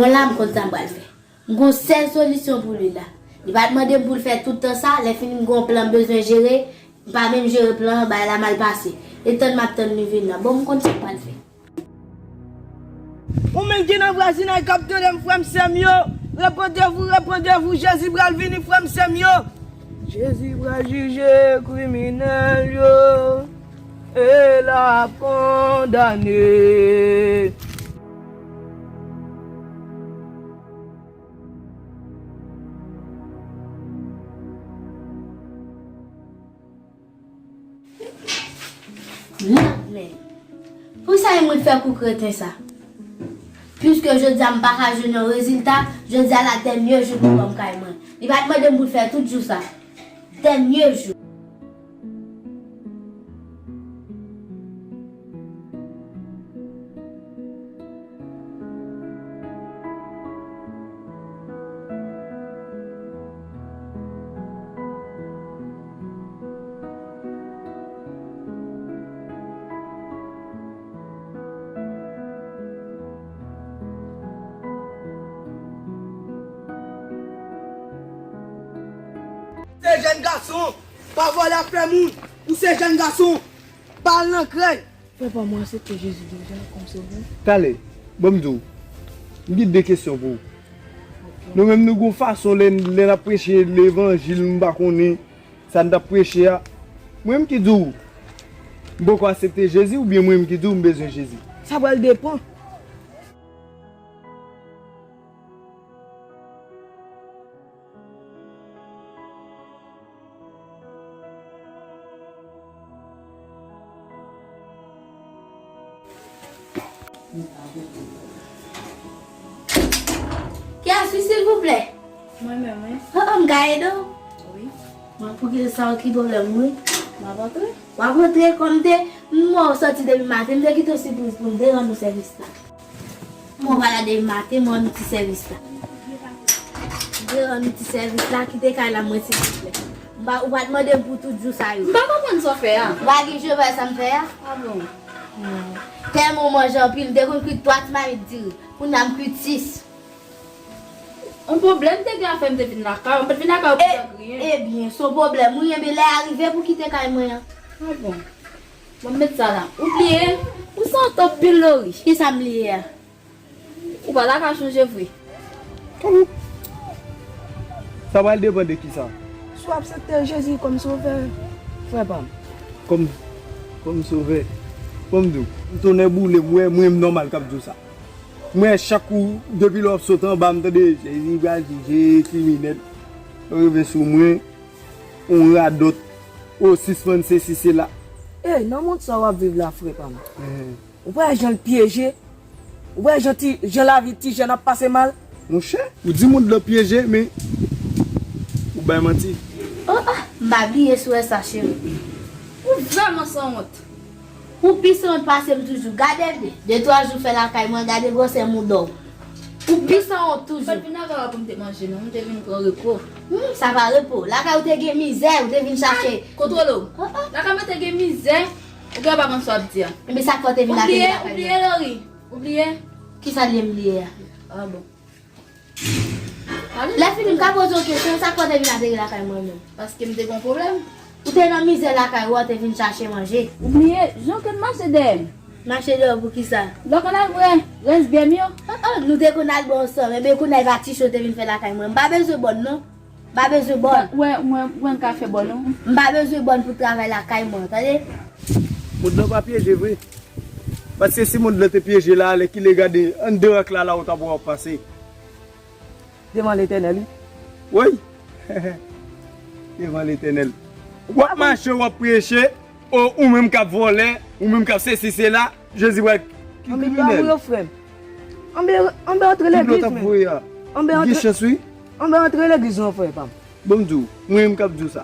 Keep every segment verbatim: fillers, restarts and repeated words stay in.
Bon, la m konn sa m pral fè. M gon sèl solisyon pou li la. Li pa t mande m pou l fè tout tan sa, lè fini m gon plan m bezwen jere, m pa menm jere plan an, bagay la mal pase. E tann m ap tann li vin la. Bon, m konn sa m pral fè. Ou menm ki nan vwazinay k ap tande m, frè m, sè m yo, repandevou, repandevou, Jezi pral vini, frè m, sè m yo. Jezi pral jije kriminèl yo, e l ap kondane. Mèd, men. Poukisa e mwen fè kou kreten sa? Piske jodi a m pa ka jwenn yon rezilta, jodi a la dènye jou pou kòm kay mwen. Li pa t mande m pou l fè tout jou sa. Dènye jou. Se jèn gason, pa vòlè afè moun. Ou se jèn gason, pa al nan krèy. Frè pa m, ou aksepte Jezi deja kòm sovè? Talè, ban m di w, m gen de kesyon pou ou. Ok. Nou menm nou gon fason lè, lè n ap preche levanjil, m pa konnen sa n t ap preche a. Mwen menm ki di w, m poko aksepte Jezi oubyen mwen menm ki di w m bezwen Jezi? Sa pral depann. Kiyès wi, silvouplè? Mwen menm, wi. Oh, oh, m ka ede w? Wi. Mwen, pou ki sa, ki pwoblèm ou? M ap antre. W ap antre, kòm te, m wè w sòti depi maten, m te kite w sipriz pou m te rann ou sèvis la. Mwen, vwala, depi maten, mwen, rann ou ti sèvis la. M te rann ou ti sèvis la, kite kay la, mwen, silvouplè. M pa, ou pa t mande m pou tout jou sa yo. M pa konprann sa w fè a. Ou pa gen je wè sa m fè a? A bon? Hmm. Tèlman w manje anpil, m te konn kwit twa ti mamit diri. Kounye a m kwit sis. Yon pwoblèm te gen a fè m te vin lakay ou. M pa t vin lakay ou pou fè griyen. Ebyen, se yon pwoblèm wi, ebyen lè a rive pou kite kay mwen an. A bon? Bon, m met sa la. Ou bliye, ou santi w anpil Lori. Kisa m bliye a? Ou pa ta ka chanje vre. Sa pral depann de kisa? Si w aksepte Jezi kòm sovè, frè pa m. Kòm, kòm sovè. Ban m di w, m tonnè boule m, wè mwen m nòmal k ap di w sa. Mwen chak kou, depi lè w ap sot anba, m tande Jezi pral jije kriminèl. Yo rive sou mwen, yon radòt, o sispann sesi sela. Ey, nan mond sa w ap viv la, frè pa m. Ou pa wè jan l pyeje? Ou wè jan ti, jan lavi ti jèn ap pase mal? Monchè, ou di mond lan pyeje, men ou bay manti. Oh, oh, m pa bliye si w wè sa, cheri. Ou vrèman sanwont. Ou pi sanwont pase m toujou. Gade de, de twa jou fè lakay mwen, gade gwosè mouda w. Ou pi sanwont toujou. M pa t vin lakay ou pou m te manje, non. M te vin pran repo. Hmm, sa pa repo. Lakay ou te gen mizè, ou te vin chache. Kontwole w. Oh, oh. Lakay mwen te gen mizè. Ou gen pa konn sa w ap di a. Ebyen sa k fè w te vin ateri lakay mwen? Ou bliye, ou bliye, Lori? Ou bliye? Kisa l ye m bliye a? A bon. Lè fini, m ka poze w kesyon, sa k fè w te vin ateri lakay mwen menm? Paske m te gon pwoblèm. Ou te nan mizè lakay ou, ou te vin chache manje. Ou bliye, jan w te mache dèyè m. Mache dèyè w pou kisa? Lè w konn al bwè rès bè m yo. Oh, oh, nou te konn al bwè ansanm, ebyen kounye a e pa ti cho w te vin fè lakay mwen. M pa bezwen bòn non. M pa bezwen bòn. Wè, mwen, mwen ka fè bòn non. M pa bezwen bòn pou travay lakay mwen, tande? Mond lan pa pyeje vre. Paske si mond lan te pyeje la, alèkile gade anndan ak la, la ou t ap wè w ap pase. Devan Letènèl, wi. Wi. Devan Letènèl. W ap mache, w ap preche, o, ou menm k ap vòlè, ou menm k ap sesi sela, Jezi pral ki kriminèl. Anbe, anbe, frè m. Anbe, anbe antre legliz, men. Anbe antre. Gen chans, wi. Anbe antre legliz non, frè pa m. Ban m di w, mwen menm k ap di w sa.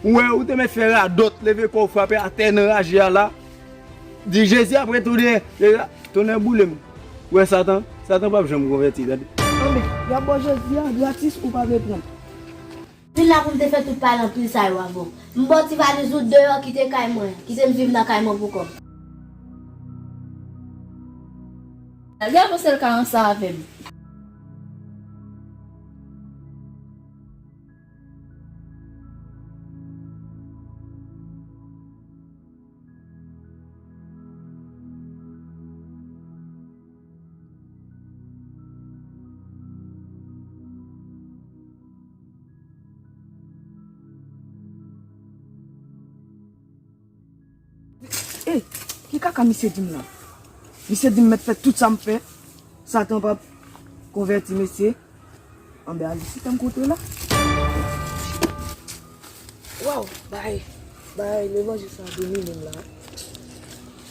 Ou wè, ou te mèt fè radòt, leve kò w frape atè nan raje a la. Di Jezi ap retounen. Jezi a, tonnè boule m. Ou wè Satan? Satan p ap janm konvèti, gade. Anben, y ap ba w Jezi a gratis, ou pa vle pran. Vin la pou m te fè tout pale anpil sa yo avè w. M ba w ti valiz ou deyò, kite kay mwen. Kite m viv nan kay mwen pou kò m. Gade avè sèl ka ranse avè m. Ey, ki kaka misye di m la? Misye di m mèt fè tout sa m fè. Satan p ap konvèti mesye. Anben, Alice, ki tan m kontre la? Waw, bay, bay, levanjil sa domine m la.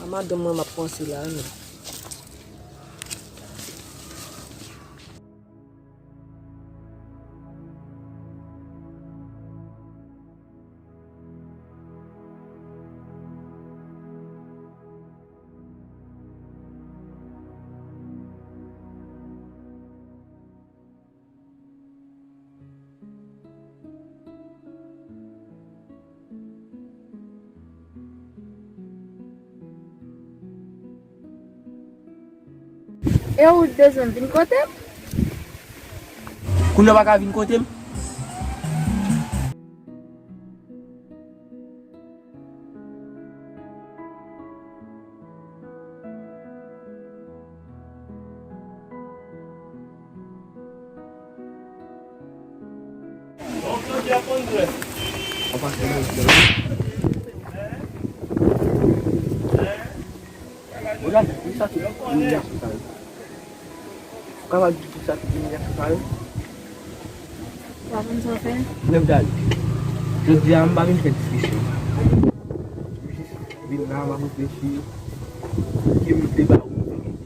A madanm mwen m ap panse la, non. E ou t bezwen vin kote m? Kounye a w pa ka vin kote m? Ou kapab di poukisa tout imiliasyon sa yo? Ou pa konn sa w fè? Nèg Dali, jodi a m pa vin fè diskisyon. M jis vin la, m ap reflechi. Ke m te ba ou yon verite.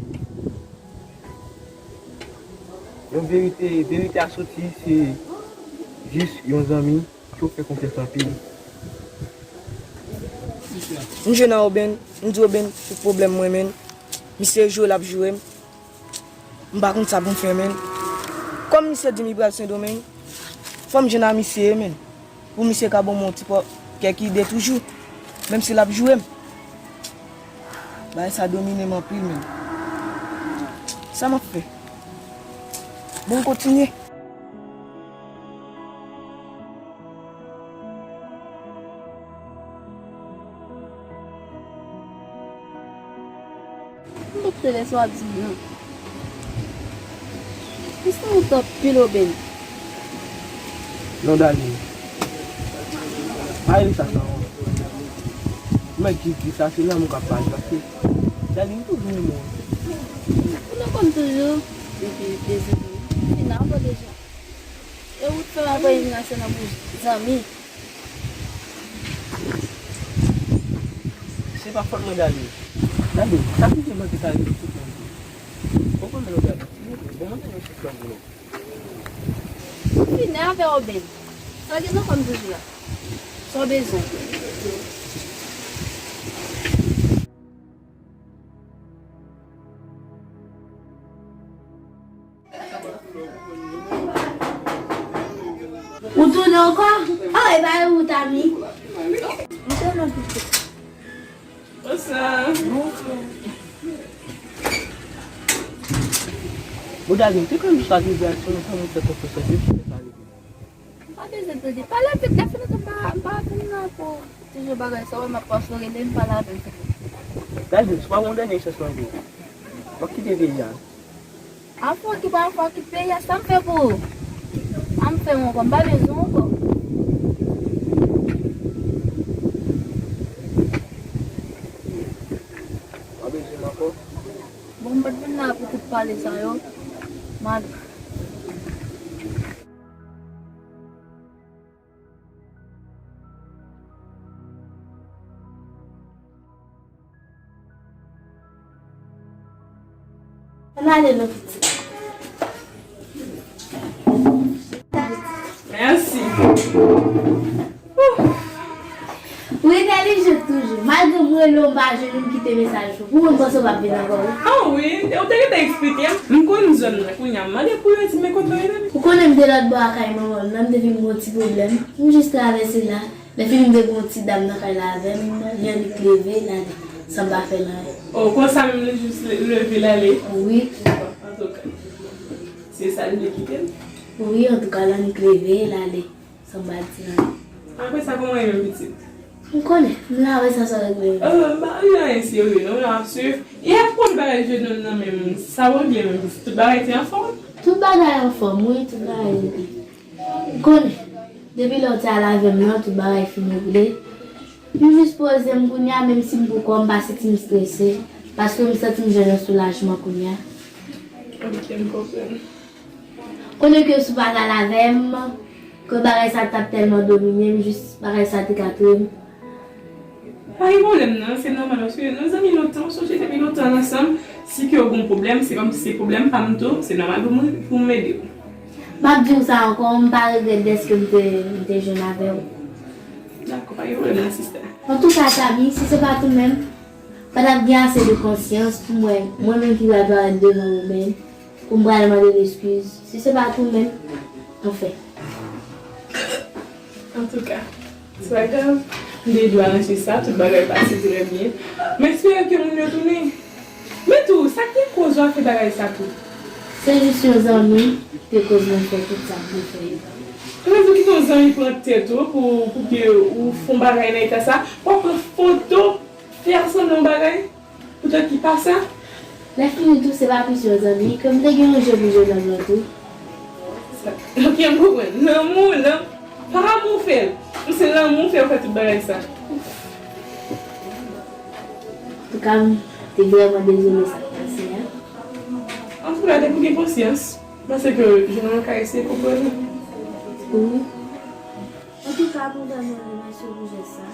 Yon verite, verite a soti, se jis yon zanmi ke w fè konfyans anpil. M jwe nan obenn, m di obenn tout pwoblèm mwen, menn. Misye jwe, l ap joure m. M pa konn sa pou m fè, menn. Kòm misye di m li pral Sendomeng, fò m jwenn a misye, menn. Pou misye ka ban m yon ti pò, kèk ide toujou, menm si l ap joure m. Bagay sa domine m anpil, menn. Sa m ap fè? Bon, m kontinye. M pa t tande sa w ap di m nan. Ou santi w tòp pil, Obenn. Non, Dali. Pa rele sa sa, non. Mwen ki di sa, se lanmou k ap pale, paske Dali, m toujou renmen w. Ou nan kò m toujou. Depi dezan. Fini avè w deja. E ou t fè m anvoye vin nan sèl nan pou zanmi. Se pa fòt mwen, Dali. Dali, sa ki te manke sa rive sou kò m. Ou konprann, Dali? Bon, mwen te yon sèl zanmi. Ou fini avè w, Obenn. Sa gen nan kò m toujou la. Sa w bezwen? Ou tounen ankò? Oh, e pa yon wout ami. M te nan pito. Bonsoir. Bonsoir. Bon, Dali, te konn sa rive a, se yon fanm ou fè konfyans anpil ki te pale. Pa bezwen tande. Pale avèk Dafina, m pa, m pa vin la pou toujou bagay sa, wè, m ap pase rele m, pale avè l, silvouplè. Dali, se pa yon dènye chans mande. W ap kite peyi a. Afè w ki pa afè w kit peyi a, sa m fè pou ou? Sa m fè w ankò? M pa bezwen w ankò. W ap bezwen m ankò? Bon, m pa t vin la pou tout pale sa yo. M ale. Ann ale non pitit. Mèsi. Ou entèlijan toujou. Malgre m rele w, m pa jwenn ou, m kite mesaj pou ou. Ou konn panse w p ap vin ankò wi. Ah wi, e ou te gentan eksplike m. M konn zòn nan kounye a. M mande pou yo di men kote w ye. Ou konnen m te lòt bò a kay manman m nan, m te vin gen yon ti pwoblèm. M jis travèse la. Lè fini m te gen yon ti dam nan kay la avè m, li annik leve, l ale. Sa m pa fè l anyen. Oh, konsa menm li jis le- leve l ale. Wi. Antouka, se sa l vle kite l. Wi, antouka, l annik leve l ale. Sa m pa di anyen. Apre sa, kòman ye menm pitit? M konnen, m la wè sa sa regle. Oh, m pa anyen anyen serye non, m la ap swiv. E ap pran bagay je nonm nan menm, sa w regle menm pitit? Tout bagay te anfòm? Tout bagay anfòm, wi, tout bagay regle. M konnen, depi lè w te al avè m nan, tout bagay fin regle. M jis poze m kounye a, menm si m poukò, m pa santi m strese, paske m santi m jwenn yon soulajman kounye a. Ok, m konprann. Konnen ke si w pa t al avè m, ke bagay sa t ap tèlman domine m, jis bagay sa te ka touye m. Pa gen pwoblèm non, se nòmal, paske nou zanmi lontan, w sonje depi lontan n ansanm, si ke w gen yon pwoblèm, se kòmsi se pwoblèm pa m tou, se nòmal pou mwen, pou m ede w. M ap di w sa ankò, m pa regrèt dèske m te, m te jwenn avè w. Dakò, pa gen pwoblèm non, sista. Antouka, Tami, si se pa t ou menm, pa t ap gen ase de konsyans pou mwen, mwen menm ki pral parèt devan Romain, pou m pral mande l eskiz. Si se pa t ou menm, anfen. Antouka, se pa grav. M te dwe aranje sa, tout bagay pase trè byen. M espere ke moun yo tounen. Men tou, sa k te koz w ap fè bagay sa tou? Se jis yon zanmi ki te koz mwen fè tout sa m te fè yo. Sa vle di w kite yon zanmi pran tèt ou pou, pou ke ou fè yon bagay nan eta sa? W ap pran foto, fè a sanble yon bagay? Poutèt ki pa sa? Lè fini tou, se pa plis yon zanmi, ke m te gen yon je pou jennonm lan tou. Ok, m konprann. Lanmou, lanm-, pa amou fè l. Se lanmou fè w fè tout bagay sa. Antouka, m te vrèman dezole sa k pase a. Antouka, depi w gen konsyans, m panse ke jennonm lan ka eseye konprann ou. Wi. Antouka, m vrèman remèsye w pou jès sa.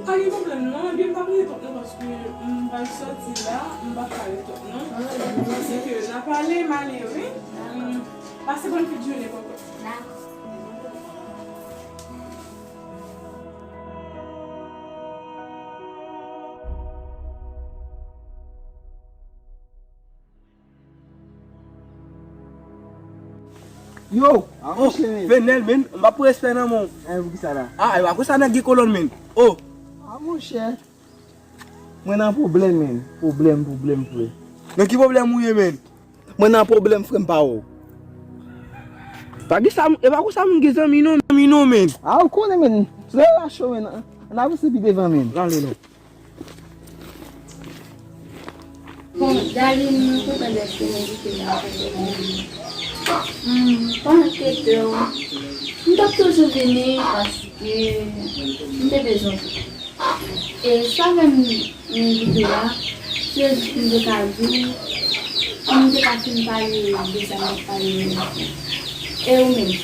Pa gen pwoblèm non, ebyen m p ap rete twòp non, paske m pral sòti la, m p ap ka rete twòp non. M panse ke n a pale, m ale wi. Mm, pase bòn fin jounen papa. Dakò. Yo, a monchè, men. Venel, men, m ap pran respè nan men w. Eh, poukisa la? Ah, e pa konsa nèg gen kolòn, men. Oh. A monchè. Mwen nan pwoblèm, men. Pwoblèm, pwoblèm, frè. Nan ki pwoblèm ou ye, men? Mwen nan pwoblèm, frè, m pa wè w. Pa gen sa, e pa konsa moun gen zanmi non, zanmi non, men. Ah, ou konnen, men. Relasyon, men. Ann avanse pi devan, men. Ale non. Bon, Darline, mwen kontan dèske w envite m nan fèt mwen. Hmm, pa enkyete w. M t ap toujou vini paske m te bezwen w. E sa menm m envite w la, se jis pou m te ka di w, pou m te ka fin pale de sa m t ap pale yo. E ou menm,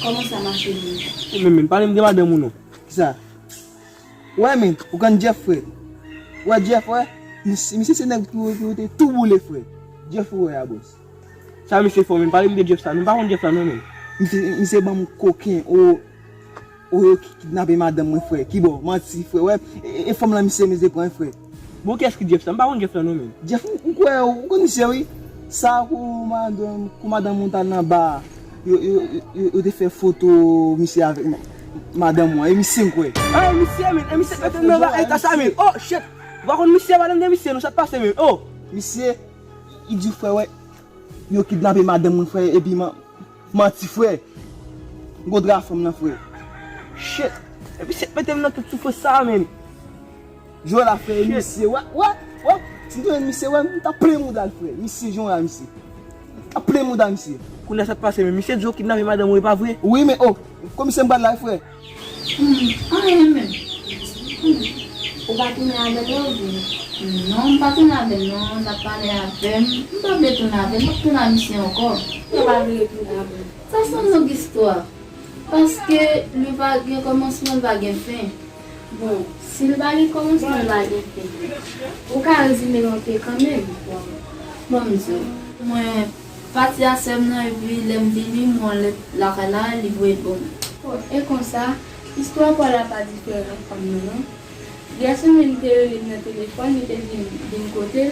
kòman sa mache pou ou? Ou menm, menm, pale m de madanm ou non. Kisa? Wè, men, ou konn Jeff, frè? Wè, Jeff, wè? Misye, misye se nèg ki, ki te tou boule, frè. Jeff, ou wè a, bòs. Sa misye fè w, men? Pale m de Jeff sa. Nou pa konn Jeff sa, non, men. Misye, misye ban m koken, o, o, yo ki kidnape madanm mwen, frè. Kibò? Manti, frè. Wè, e, e, e fanm lan misye, misye pran, frè. Bon, kiyès ki Jeff sa? M pa konn Jeff la, non, men. Jeff, ou, ou kwè, ou konn misye, wi. Sa kou madanm, kou madanm ou t al nan ba a. Yo, yo, yo, yo te fè foto misye avèk ma-, madanm ou an. E misye m kwè. Ah, e misye, men. E misye k mete m nan ba eta sa, men. Oh, shit. Ou pa konn misye, pale m de misye, non, sa k pase, men. Oh. Misye, li di frè, wè, yo kidnape madanm mwen, frè, epi man-, manti, frè. M konn dra fanm nan, frè. Shit. E misye k mete m nan tout soufrans sa, men. Jwe la, frè, e misye, wè, wè, wè. Si m te jwenn misye, wè, m t ap plen mouda l, frè. Misye, jwe la, misye. M t ap plen mouda misye. Kounye a sa k pase, men misye di w kidnape madanm ou, e pa vre? Wi, men, oh, komisè m pral la, frè. Hmm, anyen menm. Hmm. Ou pa tounen avè l, oubyen? Non, m pa tounen avè l, non. L ap pale avè m. M pa vle tounen avè l, m p ap tounen a misye ankò. Ou pa vle tounen avè l. Sa se yon long istwa. Paske li pa gen kòmansman, li pa gen fen. Bon, si l pa gen kòmansman, li pa gen fen. Ou ka rezime l yon pe kanmenm. Bon, m di w. Mwen pati a sè m nan, epi lè m vini, m wè yon lèt lakay la, li voye l ban mwen. Bon, e konsa, istwa pa w la pa diferan ak pa m nan, non. Gason an li te rele m nan telefòn, li te di m vin kote l,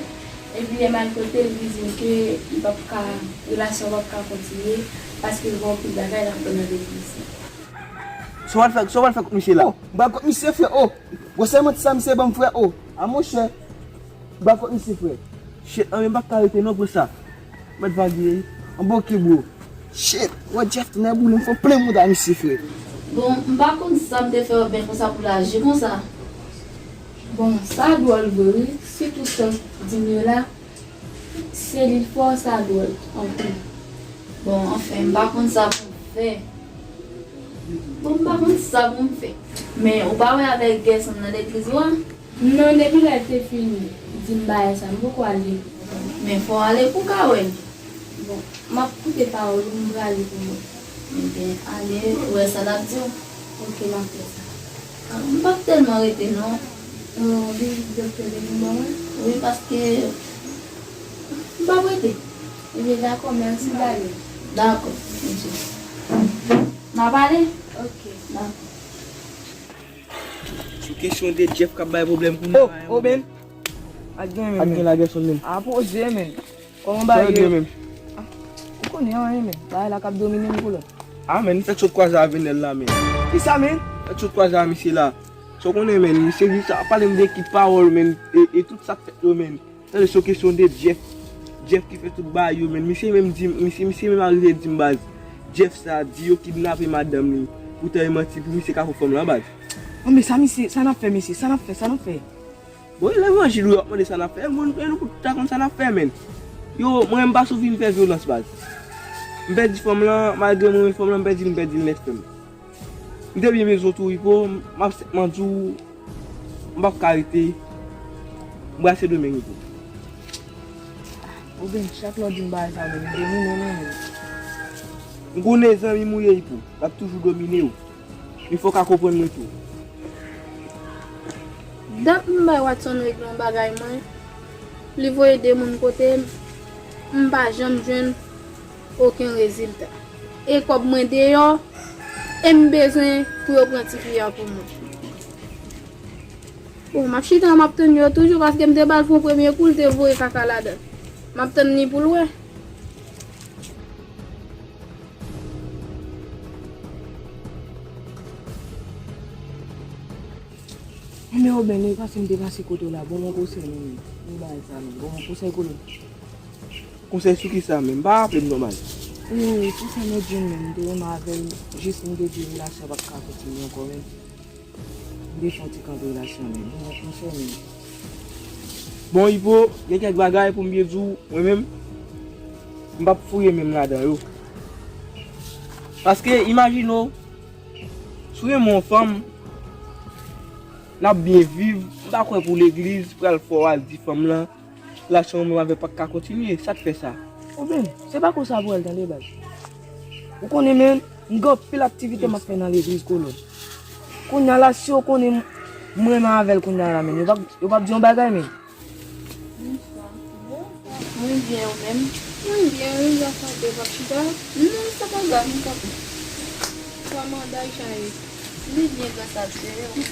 epi lè m al kote l, li di m ke li p ap ka, relasyon an p ap ka kontinye, paske l gen anpil bagay l ap fè nan legliz la. Sa w al fè, sa w al fè kont misye la? Oh, m pral kont misye, frè, oh. Gwosè manti sa misye ban m, frè, oh. A monchè, Ba fòk misye frè. Shit, anmè m p ap ka rete non pou sa. Mèt vage, anba oke bro. Shit, wè Jeff tou nan boule m fò plen mouda misye frè. Bon, m pa konn sa m te fè Oben konsa pou l aji konsa. Bon, sa dwòl vre wi, sitou sa w di m yo la. Se li fò sa dwòl anpil. Bon, anfen, m pa konn sa pou m fè. Bon, m pa konn sa pou m fè. Men ou pa wè avèk gèson nan legliz ou a? Non, depi lè l te fin di m bagay sa, m poko ale. Men fò w ale pou w ka wè l. Bon, m ap koute pawòl ou, m prale pou mwen. Ebyen, ale, ou wè sa l ap di w. Ok, m ap fè sa. Ah, m p ap tèlman rete non. Ou vin doktè te vin ban mwen? Wi, paske m p ap rete. Ebyen, dakò, mèsi, m prale. Dakò, ok. N ap ale? Ok. Dakò. Sou kesyon de Jeff k ap bay pwoblèm kounye a. Oh, Oben. Ak gen men. Ak gen la gèson men. A poze men. Kòman bagay yo? Sa yo di yo menm? Ah, ou konnen anyen men. Bagay la k ap domine m kolòn. Ah men, fèk sot kwaze a Venel la men. Kisa men? Fèk sot kwaze a misye la. Sa w konnen men, misye jis ap pale m de ki pawòl men, e, e tout sa k fèt yo men. Tande, se yon kesyon de Jeff. Jeff ki fè tout bagay yo men. Misye menm di m, misye, misye menm arive di m baz. Jeff sa di yo kidnape madanm li. Poutan e manti pou misye ka pran fanm lan baz. Bon, men sa misye, sa n ap fè mesye, sa n ap fè, sa n ap fè? Bon, e levanjil wi, w ap mande sa n ap fè. Moun, e nou tout ta konn sa n ap fè, men. Yo, mwen, m pa sou vin fè vyolans, baz. M pèdi fanm lan, malgre m renmen fanm lan, m pèdi l, m pèdi l nèt, frè m. M te byen bezwen w tou, Ipo, m ap senpman di w, m p ap ka rete. M brase Domeng, Ipo. Oben, chak lè w di m bagay sa, men, m domine w, men, men. M konnen zanmi m ou ye, Ipo. M ap toujou domine w. Men fò w ka konprann mwen tou. Dat m bay Watson regle yon bagay mwen, li voye de moun kote m, m pa janm jwenn okenn rezilta. E kòb mwen deyò, e m bezwen pou yo pran tifi a pou mwen. Bon, m ap chita, m ap tann yo toujou, paske m te ba l fè yon premye kou, l te voye kaka ladan l. M ap tann li pou l wè. Men Oben, lè pase m te pase kote w la, bon, mwen konsèy mwen menm. Mwen bagay sa menm. Bon, mwen konsèy kote. Konsèy sou kisa menm? M pa raple m non baz. Wi, wi, konsèy mwen di w menm, m te renmen avè l, jis m te di relasyon pa t ka kontinye ankò menm. M te fè yon ti kanpe relasyon menm. Bon, mwen konsèy menm. Bon, Ipo, gen kèk bagay pou m byen di w, mwen menm, m p ap fouye menm ladan yo. Paske, imajine w, si w renmen yon fanm, n ap byen viv, m pa kwè pou legliz pral fè w al di fanm lan, relasyon w menm avè l pa t ka kontinye. Sa k fè sa? Oben, se pa konsa pou wè l tande baz. Ou konnen, men, m gen anpil aktivite m ap fè nan legliz kolòn. Kounye a la, si yo konnen m renmen avè l kounye a la, men, yo p ap, yo p ap di yon bagay, men. Bonswa. Bonswa. Mwen byen, ou menm? Mwen byen, wi, gras a Dye, w ap chita? Non, sa pa grav, m kanpe. Kòman Daïcha ye? Li byen, gras a Dye, wi.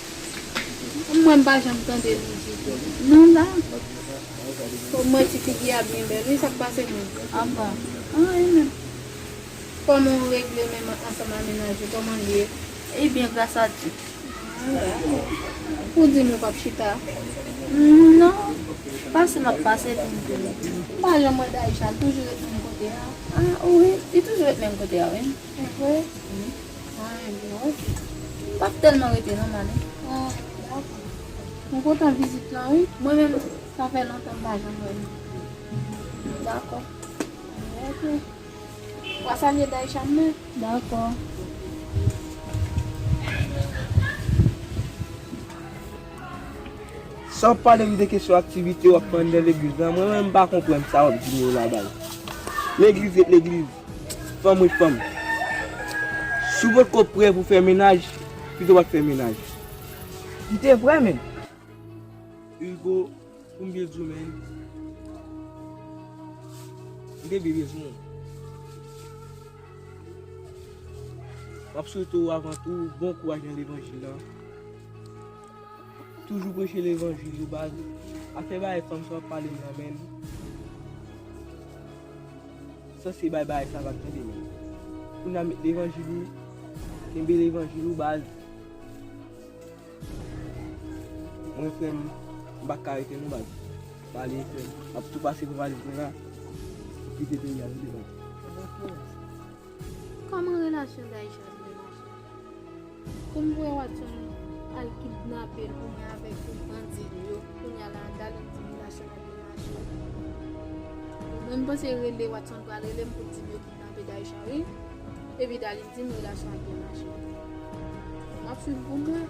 Mwen, m pa janm tande li ditou. Non, la. Mwen, ti figi a byen bèl, wi, sa k pase, mwen? Apa, anyen menm. Kòman w regle menm ansanm a mennaj ou? Kòman l ye? Li byen, gras a Dye. Ou di m ou p ap chita? Non. Pase m ap pase pou m vini. M pa janm wè Daïcha, l toujou ret menm kote a. Ah, wi, li toujou ret menm kote a, wi. Se vre? Wi. Ah, ebyen, oke. M p ap tèlman rete non, m ale. Ah, dakò. M kontan vizit lan, wi. Mwen menm, sa fè lontan m pa janm wè l. Dakò. Oke. W a salye Daïcha m nan? Dakò. Sa w ap pale m de kesyon aktivite w ap fè anndan legliz lan, mwen menm m pa konprann sa w ap di m yo la baz. Legliz ret legliz, fanm ret fanm. Si w potko prè pou fè mennaj, pito w pa t fè mennaj. M te prè, men. Hugo, pou m byen di w, men, m te byen bezwen w. M ap swete w avan tou bon kouraj nan levanjil lan. Toujou preche levanjil yo baz. Afè bagay fanm sa w ap pale m nan, men, sanse bay bagay sa vag tande, men. Kounye a met levanjil ou, kenbe levanjil ou baz. Mwen, frè m, m pa ka rete non baz. Pale, frè m. M ap tou pase pou valiz mwen la. Kite peyi a, nou devan. Kòman relasyon Daïcha vle mache? Pou m wè Watson al kidnape l pou mwen avèk tout bandi l yo, kounye a la, Darline di m relasyon an ap byen mache. Mwen, m panse rele Watson pral rele m pou l di m yo kidnape Daïcha, wi. Epi Darline di m relasyon an ap byen mache. M ap swiv pou m wè.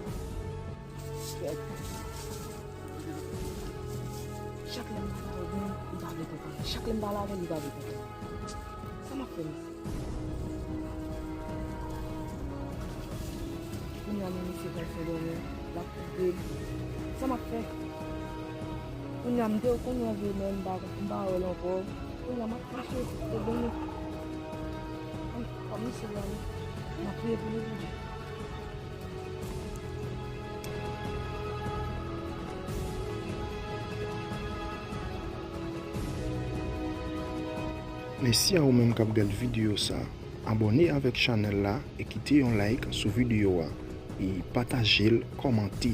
Chak lè m pale avè l, li pa vle konprann. Chak lè m pale avè l, li pa vle konprann. Sa m ap fè, mesye? Kounye a, men misye pral fè dòmi, l ap koupe. Sa m ap fè? Kounye a, m te konn wè l vre, men m pa, m pa wè l ankò. Kounye a, m ap fache, se bon. Ann, kòm misye la, m ap priye pou li, Bondye. Mèsi a ou menm k ap gad videyo sa. Abòne avèk chanèl la e kite yon like sou videyo a. E pataje l, kòmante.